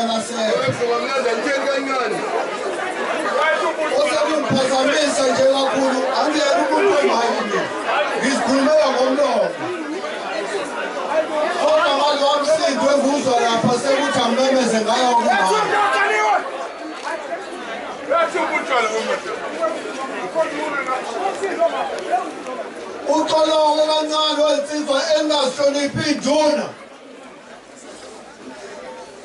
Nxakalase. Osekumphazamisa nje kakhulu angiyena umuntu omhayi mina. Ngizikhulumela ngomlomo. Kodwa ngalowa msindo engiwuzwa lapha sekuthi angimemeze ngayo umama. Uxolonge kancane wensizwa engazihloniphi induna.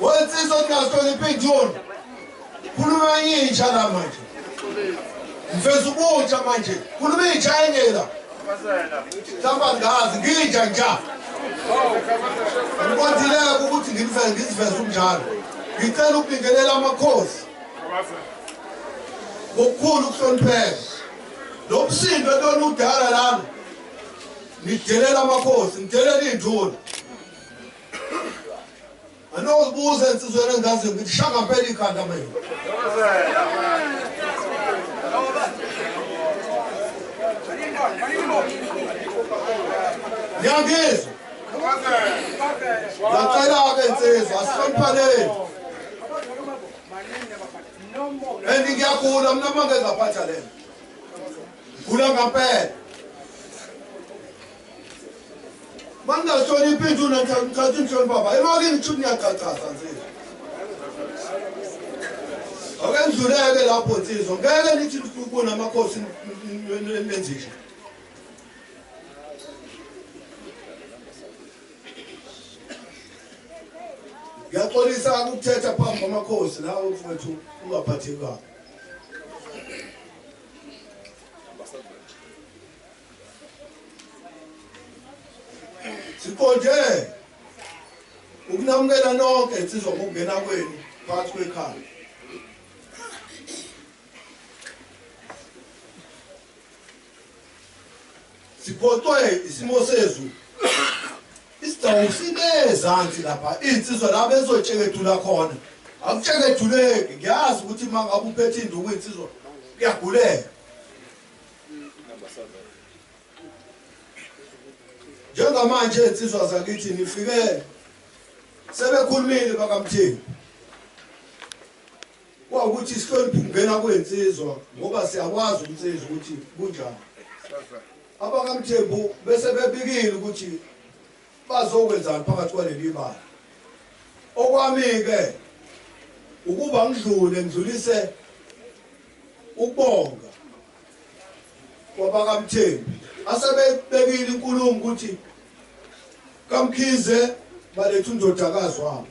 Wensizwa engazihloniphi induna. Khuluma intsha la manje. Mfeza ubutsha manje. Khuluma intsha enye la. Mhlawumbe angazi nginja nja. Ngikwazileke ukuthi ngiziveze umnjalo. Ngicela ukubingelela amakhosi. Ngokukhulu ukuhlonipheka. Lo msindo entoni udala lana. Nidelela amakhosi, nidelela iy'nduna. Anozibuza ensizweni engaziyo ngithi shaka mpela ikhanda mina. Ngiyangizwa. Ngiyacela-ke insizwa, asihloniphaneni. And ngiyagula mina uma ngeke ngaphatha lena. Ngigula ngampela. Mangingahloniphi induna ngithatha inhlonipho baba. Emakini kusho ukuthi ngiyachachaza nsizwa. Ake ngidluleke lapho nsizwa. Ngeke nithi kubona amakhosi nenze nje. Ngiyaxolisa ukuthetha phambi kwamakhosi nawe mfowethu ungaphatheki kabi. Siqonde ukunamukela nonke insizwa ngokungena kwenu phakathi kwekhaya. Siphoxwe isimo sezulu. Isigcawu sinezansi lapha insizwa la bezotshekethula khona. Akutshekethuleki ngiyazi ukuthi uma ngabe uphethe induku insizwa kuyaguleka. Njengamanje insizwa zakithi nifike sebekhulumile bakaMthembu. Kwawukuthi sihloniphe ukungena kwensizwa ngoba siyakwazi insizwa ukuthi kunjani. AbakaMthembu bese bebikile ukuthi bazokwenzani phakathi kwaleli bala. Okwami-ke ukuba ngidlule ngidlulise ukubonga kwabakaMthembu asebebekile inkulumo ukuthi kaMkhize baletha undodakazi wabo.